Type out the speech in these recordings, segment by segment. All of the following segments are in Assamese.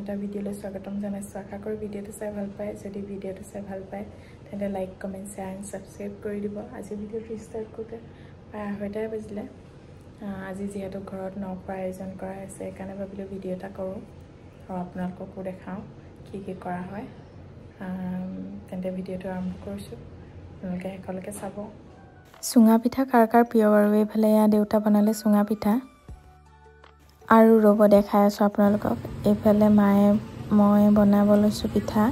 এটা ভিডিঅ'লৈ স্বাগতম জনাইছোঁ। আশা কৰোঁ ভিডিঅ'টো চাই ভাল পায়। যদি ভিডিঅ'টো চাই ভাল পায় তেন্তে like, comment, share and subscribe কৰি দিব। আজি ভিডিঅ'টো ষ্টাৰ্ট কৰোঁতে প্ৰায় 2:30 বাজিলে। আজি যিহেতু ঘৰত নখোৱাৰ আয়োজন কৰা হৈছে, সেইকাৰণে ভাবিলোঁ ভিডিঅ' এটা কৰোঁ আৰু আপোনালোককো দেখাওঁ কি কি কৰা হয়। তেন্তে ভিডিঅ'টো আৰম্ভ কৰিছোঁ, আপোনালোকে শেষলৈকে চাব। চুঙা পিঠা কাৰ কাৰ প্ৰিয় বাৰু? এইফালে এয়া দেউতা বনালে চুঙা পিঠা। আৰু ৰ'ব দেখাই আছোঁ আপোনালোকক। এইফালে মায়ে মই বনাব লৈছোঁ পিঠা।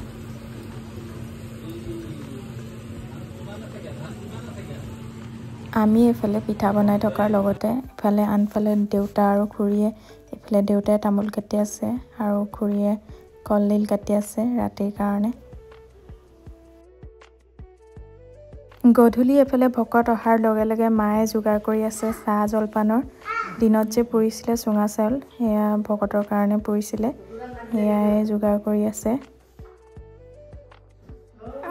আমি এইফালে পিঠা বনাই থকাৰ লগতে ইফালে আনফালে দেউতা আৰু খুৰীয়ে, এইফালে দেউতাই তামোল কাটি আছে আৰু খুৰীয়ে কলডিল কাটি আছে ৰাতিৰ কাৰণে। গধূলি এইফালে ভকত অহাৰ লগে লগে মায়ে যোগাৰ কৰি আছে চাহ জলপানৰ। দিনত যে পুৰিছিলে চুঙা চাউল, সেয়া ভকতৰ কাৰণে পুৰিছিলে, সেয়াই যোগাৰ কৰি আছে।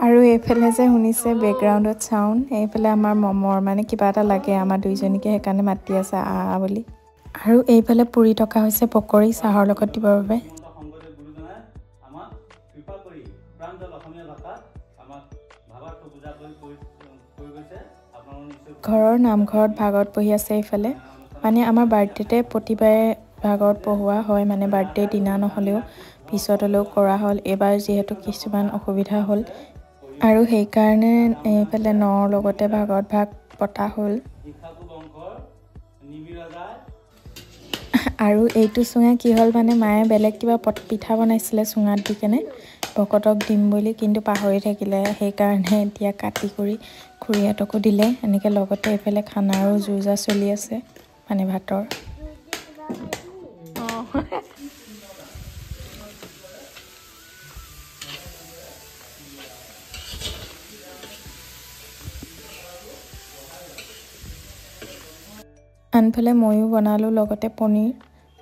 আৰু এইফালে যে শুনিছে বেকগ্ৰাউণ্ডত চাউণ্ড, এইফালে আমাৰ মমৰ মানে কিবা এটা লাগে আমাৰ দুইজনীকে, সেইকাৰণে মাতি আছে আ আ বুলি। আৰু এইফালে পুৰি থকা হৈছে পকৰি চাহৰ লগত দিবৰ বাবে। ঘৰৰ নামঘৰত ভাগৱত পঢ়ি আছে এইফালে। মানে আমাৰ বাৰ্থডেতে প্ৰতিবাৰে ভাগৱত পঢ়োৱা হয়, মানে বাৰ্থডে দিনা নহ'লেও পিছত হ'লেও কৰা হ'ল। এইবাৰ যিহেতু কিছুমান অসুবিধা হ'ল আৰু সেইকাৰণে এইফালে নৰ লগতে ভাগৱত ভাগ পতা হ'ল। আৰু এইটো চুঙা কি হ'ল মানে মায়ে বেলেগ কিবা পিঠা বনাইছিলে চুঙাত দি কেনে ভকতক দিম বুলি, কিন্তু পাহৰি থাকিলে। সেইকাৰণে এতিয়া কাটি কৰি খুৰীহঁতকো দিলে। এনেকৈ লগতে এইফালে খানাৰো যো-জা চলি আছে মানে ভাতৰ। আনফালে ময়ো বনালোঁ লগতে পনীৰ।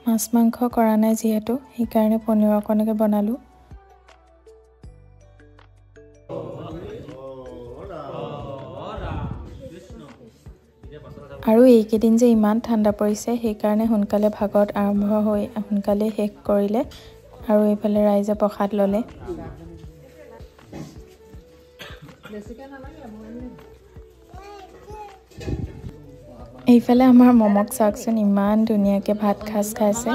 মাছ মাংস কৰা নাই যিহেতু, সেইকাৰণে পনীৰ অকণকে বনালোঁ। আৰু এইকেইদিন যে ইমান ঠাণ্ডা পৰিছে, সেইকাৰণে সোনকালে ভাগত আৰম্ভ হৈ সোনকালে শেষ কৰিলে। আৰু এইফালে ৰাইজে প্ৰসাদ ল'লে। এইফালে আমাৰ মমক চাওকচোন, ইমান ধুনীয়াকৈ ভাত সাজ খাইছে।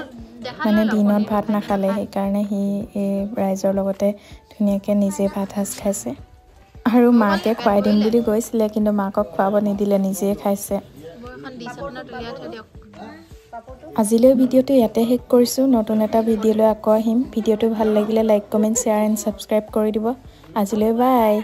মানে দিনত ভাত নাখালে, সেইকাৰণে সি এই ৰাইজৰ লগতে ধুনীয়াকৈ নিজে ভাত সাজ খাইছে। আৰু মাকে খুৱাই দিম বুলি গৈছিলে, কিন্তু মাকক খুৱাব নিদিলে, নিজে খাইছে। আজিলৈ ভিডিঅ'টো ইয়াতে শেষ কৰিছোঁ। নতুন এটা ভিডিঅ'লৈ আকৌ আহিম। ভিডিঅ'টো ভাল লাগিলে like, comment, share and subscribe কৰি দিব। আজিলৈ বাই।